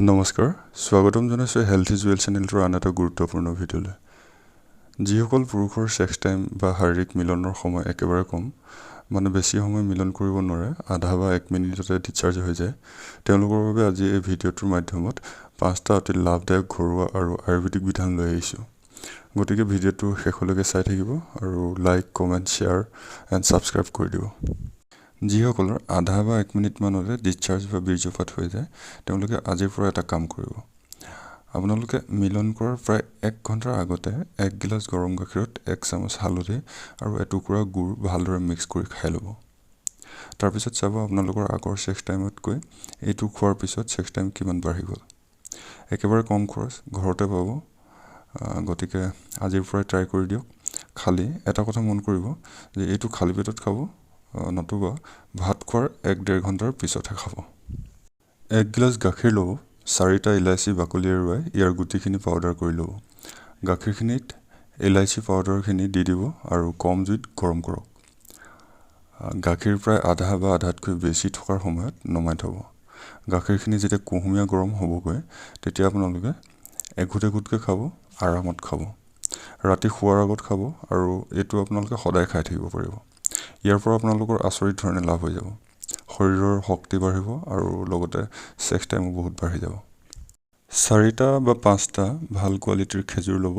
নমস্কাৰ, স্বাগতম জনাইছোঁ হেল্থ is wealth চেনেলটোৰ আন এটা গুৰুত্বপূৰ্ণ ভিডিঅ'লৈ। যিসকল পুৰুষৰ ছেক্স টাইম বা শাৰীৰিক মিলনৰ সময় একেবাৰে কম, মানে বেছি সময় মিলন কৰিব নোৱাৰে, আধা বা এক মিনিটতে ডিছচাৰ্জ হৈ যায়, তেওঁলোকৰ বাবে আজি এই ভিডিঅ'টোৰ মাধ্যমত 5টা অতি লাভদায়ক ঘৰুৱা আৰু আয়ুৰ্বেদিক বিধান লৈ আহিছোঁ। গতিকে ভিডিঅ'টো শেষলৈকে চাই থাকিব আৰু like, comment, share and subscribe কৰি দিব। যিসকলৰ আধা বা এক মিনিটমানতে ডিছচাৰ্জ বা বীৰ্যপাত হৈ যায়, তেওঁলোকে আজিৰ পৰা এটা কাম কৰিব। আপোনালোকে মিলন কৰাৰ প্ৰায় 1 ঘণ্টাৰ আগতে 1 গিলাচ গৰম গাখীৰত 1 চামুচ হালধি আৰু এটুকুৰা গুড় ভালদৰে মিক্স কৰি খাই ল'ব। তাৰপিছত চাব আপোনালোকৰ আগৰ ছেক্স টাইমতকৈ এইটো খোৱাৰ পিছত ছেক্স টাইম কিমান বাঢ়ি গ'ল। একেবাৰে কম খৰচ, ঘৰতে পাব। গতিকে আজিৰ পৰাই ট্ৰাই কৰি দিয়ক। খালি এটা কথা মন কৰিব যে এইটো খালী পেটত খাব, নতুবা ভাত খোৱাৰ 1-1.5 ঘণ্টাৰ পিছতহে খাব। 1 গিলাচ গাখীৰ ল'ব, 4টা ইলাচি বাকলি এৰুৱাই ইয়াৰ গুটিখিনি পাউডাৰ কৰি ল'ব। গাখীৰখিনিত ইলাচি পাউডাৰখিনি দি দিব আৰু কম জুইত গৰম কৰক। গাখীৰ প্ৰায় আধা বা আধাতকৈ বেছি থকাৰ সময়ত নমাই থ'ব। গাখীৰখিনি যেতিয়া কুহুমীয়া গৰম হ'বগৈ, তেতিয়া আপোনালোকে এঘোট এঘোটকৈ খাব, আৰামত খাব। ৰাতি শোৱাৰ আগত খাব আৰু এইটো আপোনালোকে সদায় খাই থাকিব পাৰিব। ইয়াৰ পৰা আপোনালোকৰ আচৰিত ধৰণে লাভ হৈ যাব। শৰীৰৰ শক্তি বাঢ়িব আৰু লগতে ছেক্স টাইমো বহুত বাঢ়ি যাব। 4টা বা 5টা ভাল কোৱালিটিৰ খেজুৰ ল'ব।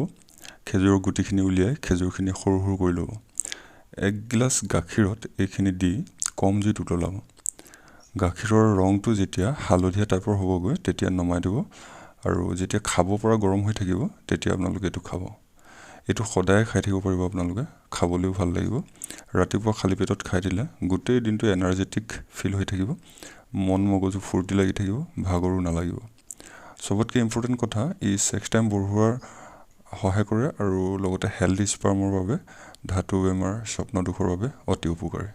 খেজুৰৰ গুটিখিনি উলিয়াই খেজুৰখিনি সৰু সৰু কৰি ল'ব। 1 গিলাচ গাখীৰত এইখিনি দি কম জুইত উতলাব। গাখীৰৰ ৰংটো যেতিয়া হালধীয়া টাইপৰ হ'বগৈ, তেতিয়া নমাই দিব আৰু যেতিয়া খাব পৰা গৰম হৈ থাকিব, তেতিয়া আপোনালোকে এইটো খাব। এইটো সদায় খাই থাকিব পাৰিব আপোনালোকে, খাবলৈও ভাল লাগিব। ৰাতিপুৱা খালী পেটত খাই দিলে গোটেই দিনটো এনাৰ্জেটিক ফিল হৈ থাকিব, মন মগজু ফূৰ্তি লাগি থাকিব, ভাগৰো নালাগিব। চবতকৈ ইম্পৰ্টেণ্ট কথা, ই ছেক্স টাইম বঢ়োৱাৰ সহায় কৰে আৰু লগতে হেল্ডি স্পাৰ্মৰ বাবে, ধাতু বেমাৰ, স্বপ্নদোষৰ বাবে অতি উপকাৰী।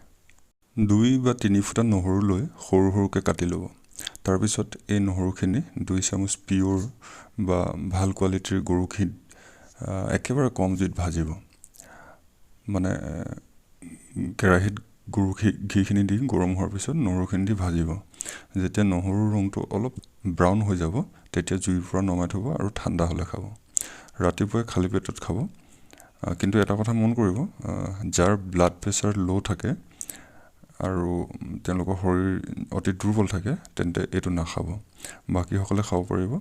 2 বা 3 ফুটা নহৰু লৈ সৰু সৰুকৈ কাটি ল'ব। তাৰপিছত এই নহৰুখিনি 2 চামুচ পিয়'ৰ বা ভাল কোৱালিটিৰ গৰু ঘিত একেবাৰে কম জুইত ভাজিব। মানে কেৰাহীত গৰু ঘিখিনি দি গৰম হোৱাৰ পিছত নহৰুখিনি দি ভাজিব। যেতিয়া নহৰুৰ ৰংটো অলপ ব্ৰাউন হৈ যাব, তেতিয়া জুইৰ পৰা নমাই থ'ব আৰু ঠাণ্ডা হ'লে খাব। ৰাতিপুৱাই খালী পেটত খাব। কিন্তু এটা কথা মন কৰিব, যাৰ ব্লাড প্ৰেছাৰ ল' থাকে আৰু তেওঁলোকৰ শৰীৰ অতি দুৰ্বল থাকে, তেন্তে এইটো নাখাব। বাকীসকলে খাব পাৰিব।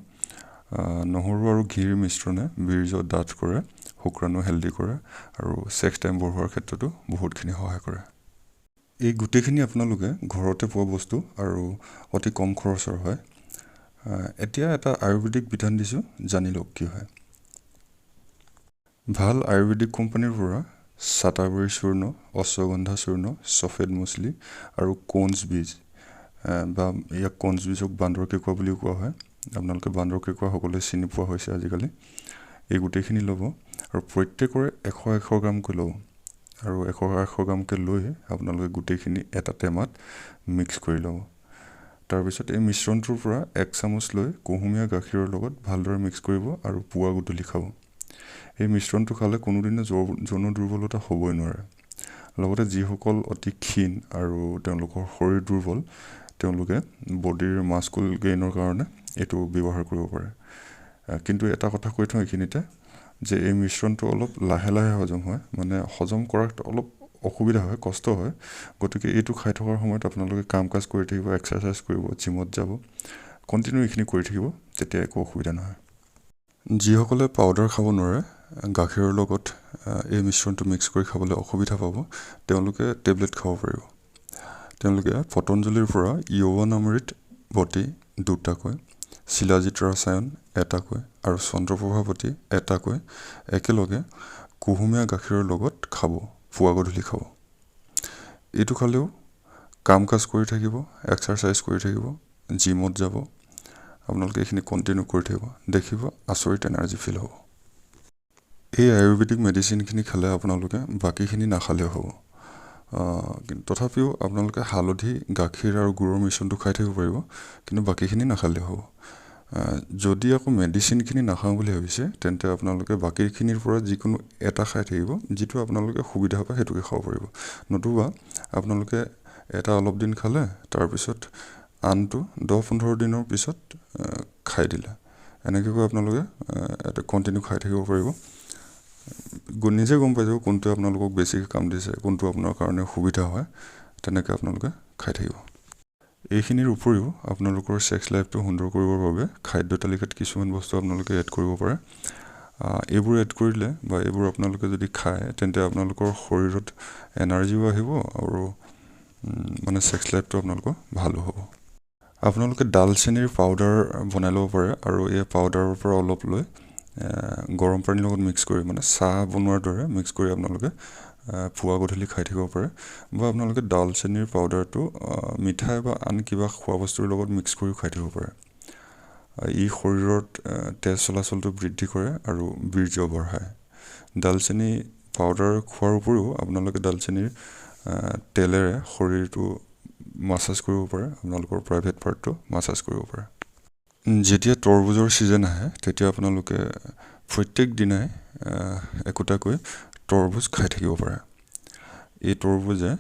নহৰু আৰু ঘিৰ মিশ্ৰণে বীৰ্য ডাঠ কৰে, শুক্ৰাণু হেল্ডি কৰে আৰু ছেক্স টাইম বঢ়োৱাৰ ক্ষেত্ৰতো বহুতখিনি সহায় কৰে। এই গোটেইখিনি আপোনালোকে ঘৰতে পোৱা বস্তু আৰু অতি কম খৰচৰ হয়। এতিয়া এটা আয়ুৰ্বেদিক বিধান দিছোঁ, জানি লওক কি হয়। ভাল আয়ুৰ্বেদিক কোম্পানীৰ পৰা চাটাবৰী চূৰ্ণ, অশ্বগন্ধা চূৰ্ণ, চফেদ মুছলি আৰু কঞ্চ বীজ, বা ইয়াক কঞ্চ বীজক বান্দৰ কেঁকুৱা বুলিও কোৱা হয়। আপোনালোকে বান্দৰ কেঁকুৱা সকলোৱে চিনি পোৱা হৈছে আজিকালি। এই গোটেইখিনি ল'ব আৰু প্ৰত্যেকৰে 100 গ্ৰামকৈ ল'ব আৰু 100 গ্ৰামকৈ লৈ আপোনালোকে গোটেইখিনি এটা টেমাত মিক্স কৰি ল'ব। তাৰপিছত এই মিশ্ৰণটোৰ পৰা 1 চামুচ লৈ কুহুমীয়া গাখীৰৰ লগত ভালদৰে মিক্স কৰিব আৰু পুৱা গধূলি খাব। এই মিশ্ৰণটো খালে কোনোদিনে যৌন দুৰ্বলতা হ'বই নোৱাৰে। লগতে যিসকল অতি ক্ষীণ আৰু তেওঁলোকৰ শৰীৰ দুৰ্বল, তেওঁলোকে বডিৰ মাস্কুল গেইনৰ কাৰণে এইটো ব্যৱহাৰ কৰিব পাৰে। কিন্তু এটা কথা কৈ থওঁ এইখিনিতে যে এই মিশ্ৰণটো অলপ লাহে লাহে হজম হয়, মানে হজম কৰাত অলপ অসুবিধা হয়, কষ্ট হয়। গতিকে এইটো খাই থকাৰ সময়ত আপোনালোকে কাম কাজ কৰি থাকিব, এক্সাৰচাইজ কৰিব, জিমত যাব, কণ্টিনিউ এইখিনি কৰি থাকিব, তেতিয়া একো অসুবিধা নহয়। যিসকলে পাউডাৰ খাব নোৱাৰে, গাখীৰৰ লগত এই মিশ্ৰণটো মিক্স কৰি খাবলৈ অসুবিধা পাব, তেওঁলোকে টেবলেট খাব পাৰিব। তেওঁলোকে পতঞ্জলিৰ পৰা য়ৌৱনামৃত বটি 2টাকৈ, শিলাজিত ৰসায়ন 1টাকৈ আৰু চন্দ্ৰপ্ৰভাৱতী 1টাকৈ একেলগে কুহুমীয়া গাখীৰৰ লগত খাব, পুৱা গধূলি খাব। এইটো খালেও কাম কাজ কৰি থাকিব, এক্সাৰচাইজ কৰি থাকিব, জিমত যাব, আপোনালোকে এইখিনি কণ্টিনিউ কৰি থাকিব, দেখিব আচৰিত এনাৰ্জি ফিল হ'ব। এই আয়ুৰ্বেদিক মেডিচিনখিনি খালে আপোনালোকে বাকীখিনি নাখালেও হ'ব। তথাপিও আপোনালোকে হালধি, গাখীৰ আৰু গুড়ৰ মিশ্ৰণটো খাই থাকিব পাৰিব, কিন্তু বাকীখিনি নাখালেও হ'ব। যদি আকৌ মেডিচিনখিনি নাখাওঁ বুলি ভাবিছে, তেন্তে আপোনালোকে বাকীখিনিৰ পৰা যিকোনো এটা খাই থাকিব, যিটো আপোনালোকে সুবিধা পায় সেইটোকে খাব পাৰিব। নতুবা আপোনালোকে এটা অলপ দিন খালে, তাৰপিছত আনটো 10-15 দিনৰ পিছত খাই দিলে। এনেকৈ কৰি আপোনালোকে এটা কণ্টিনিউ খাই থাকিব পাৰিব। নিজে গম পাই যাব কোনটোৱে আপোনালোকক বেছিকৈ কাম দিছে, কোনটো আপোনাৰ কাৰণে সুবিধা হয়, তেনেকৈ আপোনালোকে খাই থাকিব। এইখিনিৰ উপৰিও আপোনালোকৰ ছেক্স লাইফটো সুন্দৰ কৰিবৰ বাবে খাদ্য তালিকাত কিছুমান বস্তু আপোনালোকে এড কৰিব পাৰে। এইবোৰ এড কৰিলে বা এইবোৰ আপোনালোকে যদি খায়, তেন্তে আপোনালোকৰ শৰীৰত এনাৰ্জিও আহিব আৰু মানে ছেক্স লাইফটো আপোনালোকৰ ভালো হ'ব। আপোনালোকে ডালচেনিৰ পাউডাৰ বনাই ল'ব পাৰে আৰু এই পাউডাৰৰ পৰা অলপ লৈ গৰম পানীৰ লগত মিক্স কৰি, মানে চাহ বনোৱাৰ দৰে মিক্স কৰি আপোনালোকে পুৱা গধূলি খাই থাকিব পাৰে বা আপোনালোকে ডালচেনিৰ পাউডাৰটো মিঠাই বা আন কিবা খোৱা বস্তুৰ লগত মিক্স কৰিও খাই থাকিব পাৰে। ই শৰীৰত তেজ চলাচলটো বৃদ্ধি কৰে আৰু বীৰ্য বঢ়ায়। ডালচেনি পাউডাৰ খোৱাৰ উপৰিও আপোনালোকে ডালচেনিৰ তেলেৰে শৰীৰটো মাছাজ কৰিব পাৰে, আপোনালোকৰ প্ৰাইভেট পাৰ্টটো মাছাজ কৰিব পাৰে। যেতিয়া তৰমুজৰ ছিজন আহে, তেতিয়া আপোনালোকে প্ৰত্যেক দিনাই একোটাকৈ তৰমুজ খাই থাকিব পাৰে। এই তৰমুজে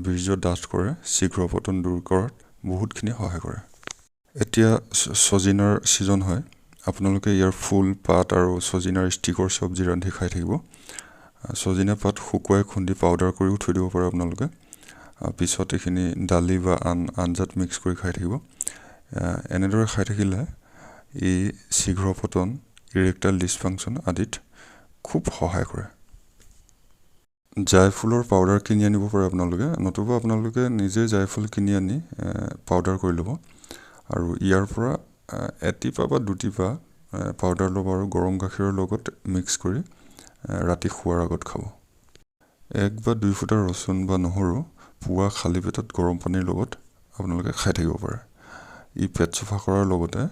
বীৰ্য ডাঠ কৰে, শীঘ্ৰ পতন দূৰ কৰাত বহুতখিনি সহায় কৰে। এতিয়া ছজিনাৰ ছিজন হয়। আপোনালোকে ইয়াৰ ফুল, পাত আৰু ছজিনাৰ ষ্টিকৰ চব্জি ৰান্ধি খাই থাকিব। ছজিনা পাত শুকুৱাই খুন্দি পাউডাৰ কৰিও থৈ দিব পাৰে আপোনালোকে। পিছত এইখিনি দালি বা আন আঞ্জাত মিক্স কৰি খাই থাকিব। এনেদৰে খাই থাকিলে ই শীঘ্ৰ পতন, ইৰেক্টাইল ডিছফাংচন আদিত খুব সহায় কৰে। জায়ফুলৰ পাউডাৰ কিনি আনিব পাৰে আপোনালোকে, নতুবা আপোনালোকে নিজে জায়ফল কিনি আনি পাউডাৰ কৰি ল'ব আৰু ইয়াৰ পৰা এটিপা বা দুটিপা পাউডাৰ ল'ব আৰু গৰম গাখীৰৰ লগত মিক্স কৰি ৰাতি শোৱাৰ আগত খাব। 1 বা 2 ফুটা ৰচুন বা নহৰু পুৱা খালী পেটত গৰম পানীৰ লগত আপোনালোকে খাই থাকিব পাৰে। ই পেট চফা কৰাৰ লগতে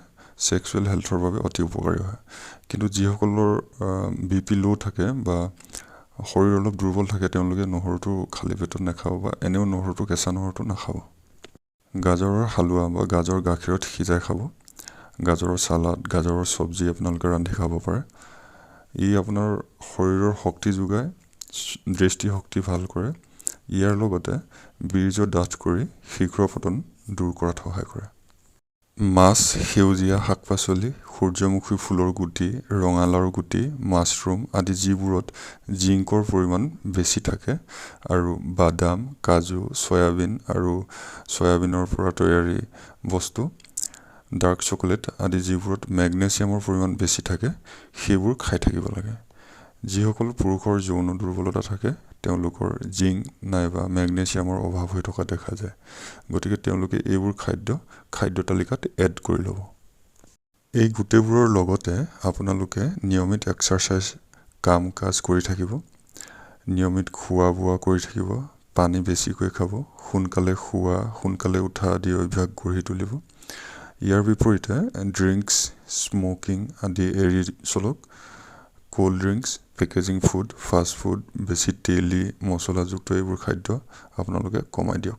ছেক্সুৱেল হেল্থৰ বাবে অতি উপকাৰী হয়। কিন্তু যিসকলৰ বিপি ল' থাকে বা শৰীৰ অলপ দুৰ্বল থাকে, তেওঁলোকে নহৰুটো খালী পেটত নাখাব বা এনেও নহৰুটো, কেঁচা নহৰুটো নাখাব। গাজৰৰ হালোৱা বা গাজৰ গাখীৰত সিজাই খাব। গাজৰৰ চালাড, গাজৰৰ চব্জি আপোনালোকে ৰান্ধি খাব পাৰে। ই আপোনাৰ শৰীৰৰ শক্তি যোগায়, দৃষ্টিশক্তি ভাল কৰে। ইয়াৰ লগতে বীৰ্য ডাঠ কৰি শীঘ্ৰ পতন দূৰ কৰাত সহায় কৰে। মাছ, সেউজীয়া শাক পাচলি, সূৰ্যমুখী ফুলৰ গুটি, ৰঙালাওৰ গুটি, মাছৰুম আদি যিবোৰত জিংকৰ পৰিমাণ বেছি থাকে আৰু বাদাম, কাজু, চয়াবিন আৰু চয়াবিনৰ পৰা তৈয়াৰী বস্তু, ডাৰ্ক চকলেট আদি যিবোৰত মেগনেছিয়ামৰ পৰিমাণ বেছি থাকে, সেইবোৰ খাই থাকিব লাগে। যিসকল পুৰুষৰ যৌন দুৰ্বলতা থাকে, তেওঁলোকৰ জিংক নাইবা মেগনেছিয়ামৰ অভাৱ হৈ থকা দেখা যায়। গতিকে তেওঁলোকে এইবোৰ খাদ্য খাদ্য তালিকাত এড কৰি ল'ব। এই গোটেইবোৰৰ লগতে আপোনালোকে নিয়মিত এক্সাৰচাইজ, কাম কাজ কৰি থাকিব, নিয়মিত খোৱা বোৱা কৰি থাকিব, পানী বেছিকৈ খাব, সোনকালে শোৱা, সোনকালে উঠা আদি অভ্যাস গঢ়ি তুলিব। ইয়াৰ বিপৰীতে ড্ৰিংকছ, স্মকিং আদি এৰি চলক। Cold drinks, packaging food, fast food, বেছি তেলী মছলাযুক্ত এইবোৰ খাদ্য আপোনালোকে কমাই দিয়ক।